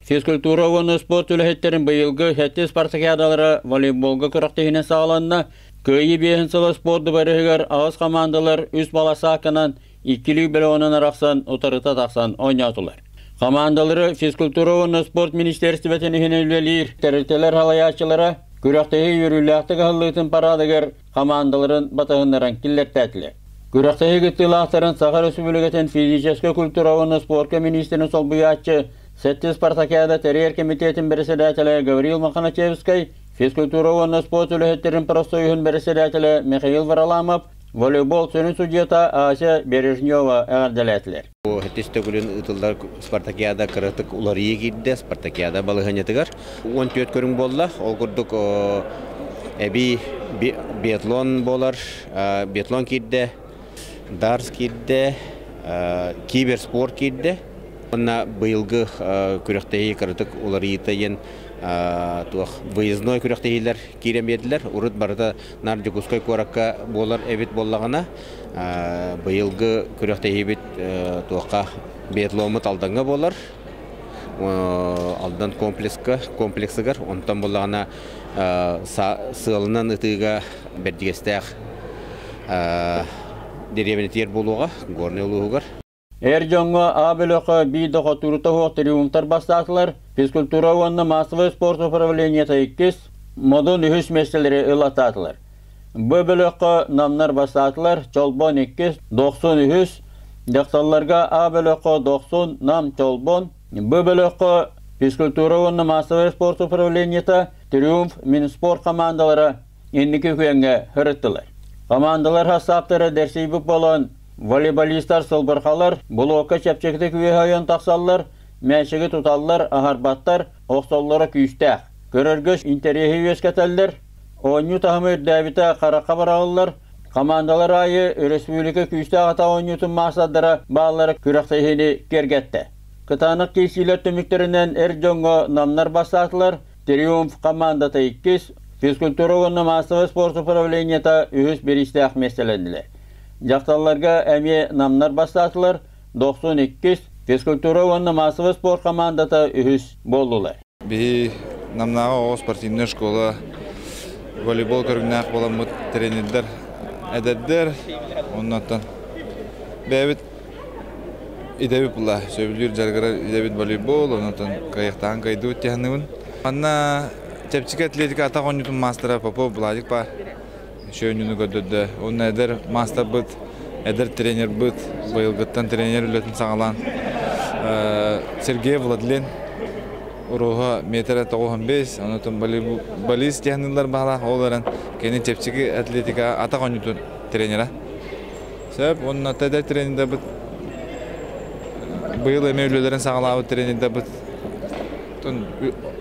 Физкультура уонна спорт үлэһиттэрин быйылгы сэттис спартакиадалара волейболга күрэхтэһиинэн саҕаланна. Кыайыы биэһин сыла спорт дыбарыһыгар аҕыс хамаандалар үс баласааканан иккилии бөлөҕүнэн арахсан утарыта тахсан оонньоотулар. Хамаандалары физкультура уонна спорт министиэристибэтин иһинэн үлэлиир тэрилтэлэр салайааччылара күрэхтэһии үөрүүлээхтик аһыллыытын параадыгар хамаандаларын батыһыннаран киллэртээтилэр. Күрэхтэһии кыттыылаахтарын Саха Өрөспүүбүлүкэтин физическэй культура уонна спорка миниистирин солбуйааччы Сэттис спартакиада тэрийэр кэмитиэтин бэрэссэдээтэлэ Гаврил Мохначевскай, физкультура уонна спорт үлэһиттэрин профсоюһун бэрэссэдээтэлэ Михаил Вараламов, волейбол сүрүн судьуйата Ася Бережнева эҕэрдэлээтилэр. Сэттис төгүлүн ыытыллар спартакиада кыратык уларыйыы киирдэ спартакиада балаһыанньатыгар. 14 көрүҥ буолла. Ол курдук эбии биатлон буолар, биатлон киирдэ, дартс киирдэ, киберспорт киирдэ. Уонна быйылгы күрэхтэһии кыратык уларыйыыта диэн туох выездной күрэхтэһиилэр киирэн биэрдилэр. Урут барыта наар Дьокуускай куоракка буолар эбит буоллаҕына, быйылгы күрэхтэһиибит туохха биатломмут Алдаҥҥа буолар. Алдан комплекска, комплексыгар. Онтон буоллаҕына сыалынан ытыыга Бэрдьигэстээх дэриэбинэтигэр буолуоҕа, Горнай улууһугар. Эр дьоҥҥо А бөлөххө биир да хотуурута суох триумфтар бастаатылар. Физкультура уонна массовай спорт управлениета иккис, Модун үһүс миэстэлэри ылаттаатылар. Б бөлөххө намнар бастаатылар, Чолбон иккис, Дохсун үһүс, дьахталларга А бөлөххө Дохсун, Нам, Чолбон, Б бөлөххө физкультура уонна массовай спорт управлениета, Триумф, Минспорт хамаандалара инники күөҥҥэ сырыттылар. Хамаандалар хасааптара дэрсийбит буолан, волейболистар сылбырхалар, блокка чэпчэкитик үөһэ ойон тахсаллар, мээчиги туталлар, аһарбаттар, охсоллоро күүстээх. Көрөргө интэриэһи үөскэтэллэр, оонньуу таһыма үрдээбитэ харахха быраҕыллар, хамаандалар аайы өрөспүүбүлүкэ күүстээх атах оонньуутун маастардара бааллара күрэхтэһиини киэргэттэ. Кытаанах киирсиилэр түмүктэринэн эр дьоҥҥо намнар бастаатылар, Триумф хамаандата иккис, физкультура уонна массовай спорт управлениета үһүс бириистээх миэстэлэннилэр. Дьахталларга эмиэ намнар бастаатылар, дохсун иккис, физкультура уонна массовай спорт хамаандата үһүс буоллулар. Биһи Намнааҕы оҕо спортивнай школа волейбол көрүҥнээх буоламмыт тренердэр эдэрдэр, оннуттан бэйэбит Идэбит була, сөбүлүүр дьарыгырар идэбит волейбол, онтон кыайыахтаан кыайдыбыт дии Манна чэпчэки атлетика атах оонньуутун маастара Попов Владик баар. Үчүгэй көрдөрдө. Уонна эдэр маастарбыт, эдэр тренербыт, быйылгыттан тренер үлэтин саҕалаан Сергей Владлен уруһа метрэ 95, онтон баллист диэн баалаах, ол эрэн кини чэпчэки атлетика атах оонньуутун тренера. Сөп, уонна эдэр тренердэрбит быйыл эмиэ үлэлэрин саҕалаабыт тренердэрбит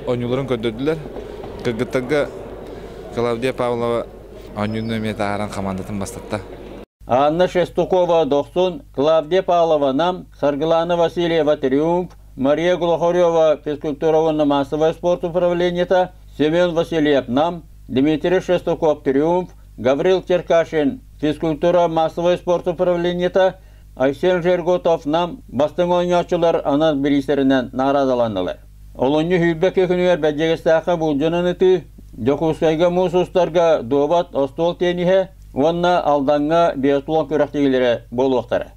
оонньууларын көрдөрдүлэр. Кыргыттарга Клавдия Павлова оонньууну эмиэ таһааран хамаандатын бастатта. Анна Шестукова Дохсун, Клавдия Павлова Нам, Саргылана Васильева Триумф, Мария Глухарева физкультура уонна массовай спорт управлениета, Семен Васильев Нам, Дмитрий Шестуков Триумф, Гаврил Черкашин, физкультура массовай спорт управлениета, Айсен Жерготов Нам бастыҥ оонньооччулар анал бириистэринэн наҕараадаланнылар. Олунньу сүүрбэ күнүгэр Бэрдьигэстээххэ булдьунан ытыы, Дьокуускайга муус устарга дуобат остуол тиэниһэ уонна Алдаҥҥа биатлон күрэхтэһиилэрэ буолуохтара.